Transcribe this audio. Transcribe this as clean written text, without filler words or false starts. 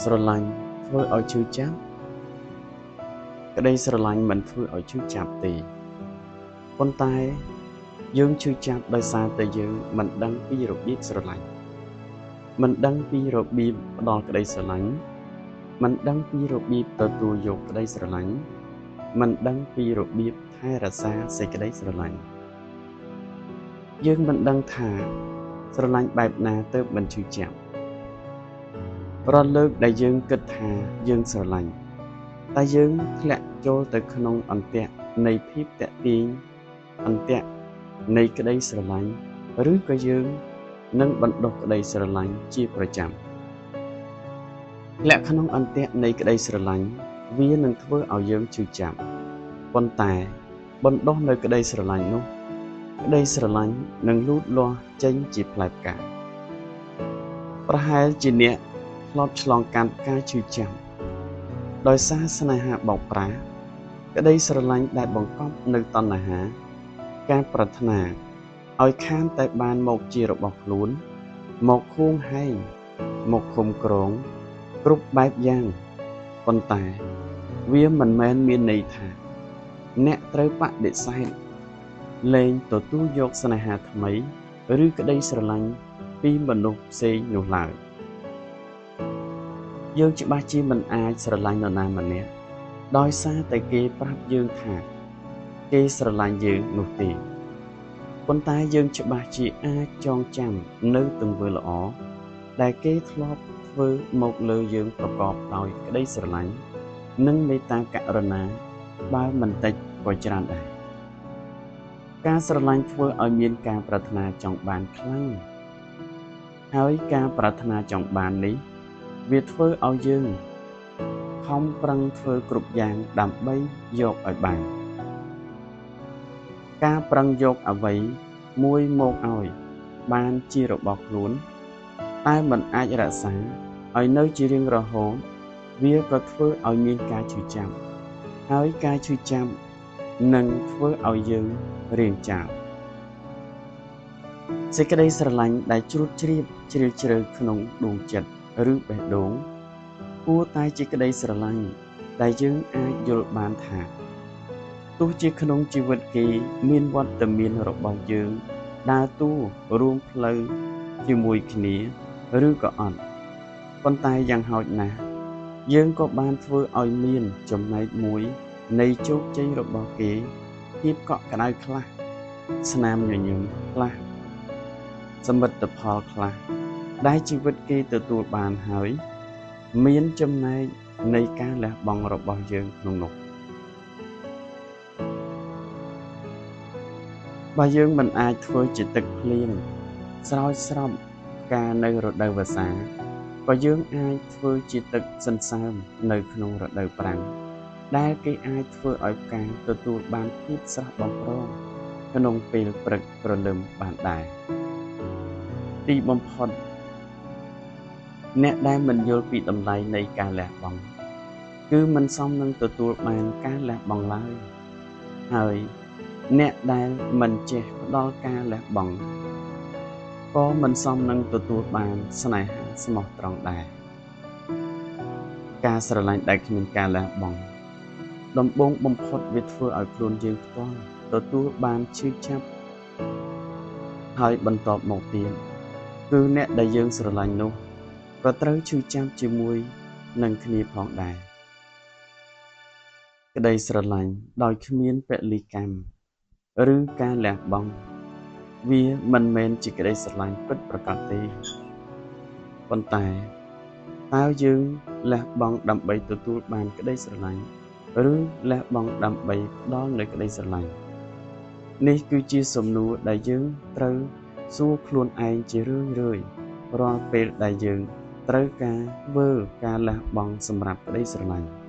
ស្រឡាញ់ធ្វើឲ្យឈឺចាប់ក្តីស្រឡាញ់មិនធ្វើឲ្យឈឺចាប់ទេប៉ុន្តែយើងឈឺចាប់ដោយសារតែយើងមិនដឹងពីរបៀបស្រឡាញ់មិនដឹងពីរបៀបផ្ដល់ក្តីស្រឡាញ់មិនដឹងពីរបៀបទទួលយកក្តីស្រឡាញ់មិនដឹងពីរបៀបថែរក្សាសេចក្តីស្រឡាញ់យើងមិនដឹងថាស្រឡាញ់បែបណាទើបមិនឈឺចាប់រាល់លើកដែលយើងគិតថាយើងស្រឡាញ់តែយើងធ្លាក់ចូលទៅក្នុងអន្ទាក់នៃភាពទាក់ទាញអន្ទាក់នៃក្តីស្រឡាញ់ឬក៏យើងនឹងបណ្ដុះក្តីស្រឡាញ់ជាប្រចាំធ្លាក់ក្នុងអន្ទាក់នៃក្តីស្រឡាញ់វានឹងធ្វើឲ្យយើងឈឺចាប់ប៉ុន្តែបណ្ដុះនៅក្តីស្រឡាញ់នោះក្តីស្រឡាញ់នឹងលូតលាស់ចេញជាផ្លែផ្កាប្រហែលជាអ្នកធ្លាប់ឆ្លងកាត់ការឈឺចាប់ដោយសារស្នេហាបោកប្រាស់ក្តីស្រឡាញ់ដែលបង្កប់នៅតណ្ហាការប្រាថ្នាឲ្យខានតែបានមកជារបស់ខ្លួនមកហួងហែងមកឃុំក្រងគ្រប់បែបយ៉ាងប៉ុន្តែវាមិនមែនមានន័យថាអ្នកត្រូវបដិសេធលែងទទួលយកស្នេហាថ្មីឬក្តីស្រឡាញ់ពីមនុស្សផ្សេងនោះឡើយយើងច្បាស់ជាមិនអាចស្រឡាញ់នរណាម្នាក់ដោយសារតែគេប្រាប់យើងថាគេស្រឡាញ់យើងនោះទេប៉ុន្តែយើងច្បាស់ជាអាចចងចាំនៅទង្វើល្អដែលគេធ្លាប់ធ្វើមកលើយើងប្រកបដោយក្តីស្រឡាញ់និងមេត្តាករុណាបើមិនតិចក៏ច្រើនដែរការស្រឡាញ់ធ្វើឲ្យមានការប្រាថ្នាចង់បានខ្លាំងហើយការប្រាថ្នាចង់បាននេះវាធ្វើឲ្យយើងខំប្រឹងធ្វើគ្រប់យ៉ាងដើម្បីយកឲ្យបានការប្រឹងយកអ្វីមួយមកឲ្យបានជារបស់ខ្លួនតែមិនអាចរក្សាឲ្យនៅជារៀងរហូតវាក៏ធ្វើឲ្យមានការឈឺចាប់ហើយការឈឺចាប់នឹងធ្វើឲ្យយើងរៀងចាលសេចក្តីស្រឡាញ់ដែលជ្រួតជ្រាបជ្រាលជ្រៅក្នុងដួងចិត្តឬបេះដូងគួរតែជាក្តីស្រឡាញ់ដែលយើងអាចយល់បានថាទោះជាក្នុងជីវិតគេមានវត្តមានរបស់យើងដើរតួរួមផ្លូវជាមួយគ្នាឬក៏អត់ប៉ុន្តែយ៉ាងហោចណាស់យើងក៏បានធ្វើឲ្យមានចំណែកមួយនៃជោគជ័យរបស់គេភាពកក់ក្ដៅខ្លះស្នាមញញឹមខ្លះសមិទ្ធផលខ្លះដែលជីវិតគេទទួលបានហើយមានចំណែកនៃការលះបង់របស់យើងក្នុងនោះបើយើងមិនអាចធ្វើជាទឹកភ្លៀងស្រោចស្រពការនៅរដូវវស្សាក៏យើងអាចធ្វើជាទឹកសន្សើមនៅក្នុងរដូវប្រាំងដែលគេអាចធ្វើឲ្យផ្កាទទួលបានភាពស្រស់បំព្រងក្នុងពេលព្រឹកព្រលឹមបានដែរទីបំផុតអ្នកដែលមិនយល់ពីតម្លៃនៃការលះបង់គឺមិនសមនឹងទទួលបានការលះបង់ឡើយហើយអ្នកដែលមិនចេះផ្ដល់ការលះបង់ក៏មិនសមនឹងទទួលបានស្នេហាស្មោះត្រង់ដែរការស្រឡាញ់ដែលគ្មានការលះបង់ដំបូងបំផុតវាធ្វើឲ្យខ្លួនយើងផ្ទាល់ទទួលបានឈឺចាប់ហើយបន្ទាប់មកទៀតគឺអ្នកដែលយើងស្រឡាញ់នោះក៏ត្រូវឈឺចាប់ជាមួយនឹងគ្នាផងដែរក្តីស្រឡាញ់ដោយគ្មានពលីកម្មឬការលះបង់វាមិនមែនជាក្តីស្រឡាញ់ពិតប្រាកដទេប៉ុន្តែតើយើងលះបង់ដើម្បីទទួលបានក្តីស្រឡាញ់ឬលះបង់ដើម្បីផ្ដល់នូវក្តីស្រឡាញ់នេះគឺជាសំណួរដែលយើងត្រូវសួរខ្លួនឯងជារឿយៗរាល់ពេលដែលយើងត្រូវការធ្វើការលះបង់សម្រាប់ក្តីស្រឡាញ់។